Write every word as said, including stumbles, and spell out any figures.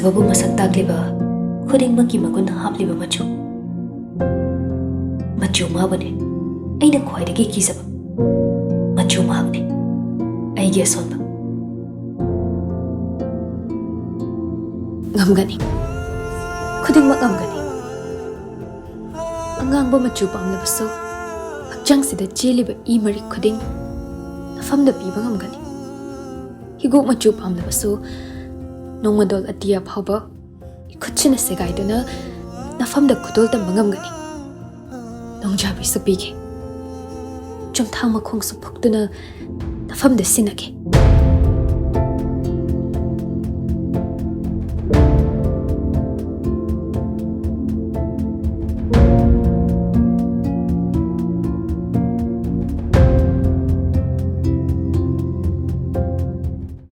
ꯕꯕꯨ ꯃꯁꯛ ꯇꯥꯛꯂꯤꯕ ꯈꯨꯗꯤꯡꯃꯛꯀꯤ ꯃꯒꯨꯟ ꯍꯥꯞꯂꯤꯕ ꯃꯆꯨ꯫ ꯃꯆꯨ ꯃꯥꯕꯨꯅꯤ ꯑꯩꯅ ꯈ꯭ꯋꯥꯏꯗꯒꯤ ꯀꯤꯖꯕ꯫ ꯃꯆꯨ ꯃꯍꯥꯛꯅꯤ ꯑꯩꯒꯤ ꯑꯁꯣꯟꯕ꯫ ꯉꯝꯒꯅꯤ꯫ ꯈꯨꯗꯤꯡꯃꯛ ꯉꯝꯒꯅꯤ꯫ ꯑꯉꯥꯡꯕ ꯃꯆꯨ ꯄꯥꯝꯂꯕꯁꯨ, ꯍꯛꯆꯥꯡꯁꯤꯗ ꯆꯦꯜꯂꯤꯕ ꯏ ꯃꯔꯤꯛ ꯈꯨꯗꯤꯡ ꯅꯐꯝꯗ ꯄꯤꯕ ꯉꯝꯒꯅꯤ꯫ ꯍꯤꯒꯣꯛ ꯃꯆꯨ ꯄꯥꯝꯂꯕꯁꯨ, ꯅꯣꯡꯃꯗꯣꯜ ꯑꯇꯤꯌꯥ ꯐꯥꯎꯕ ꯏꯈꯨꯠꯁꯤꯅ ꯁꯦꯒꯥꯏꯗꯨꯅ ꯅꯐꯝꯗ ꯈꯨꯗꯣꯜ ꯇꯝꯕ ꯉꯝꯒꯅꯤ꯫ ꯅꯣꯡꯖꯥꯕꯤꯁꯨ ꯄꯤꯒꯦ꯫ ꯆꯨꯝꯊꯥꯡ ꯃꯈꯣꯡꯁꯨ ꯐꯨꯛꯇꯨꯅ ꯅꯐꯝꯗ ꯁꯤꯟꯅꯒꯦ꯫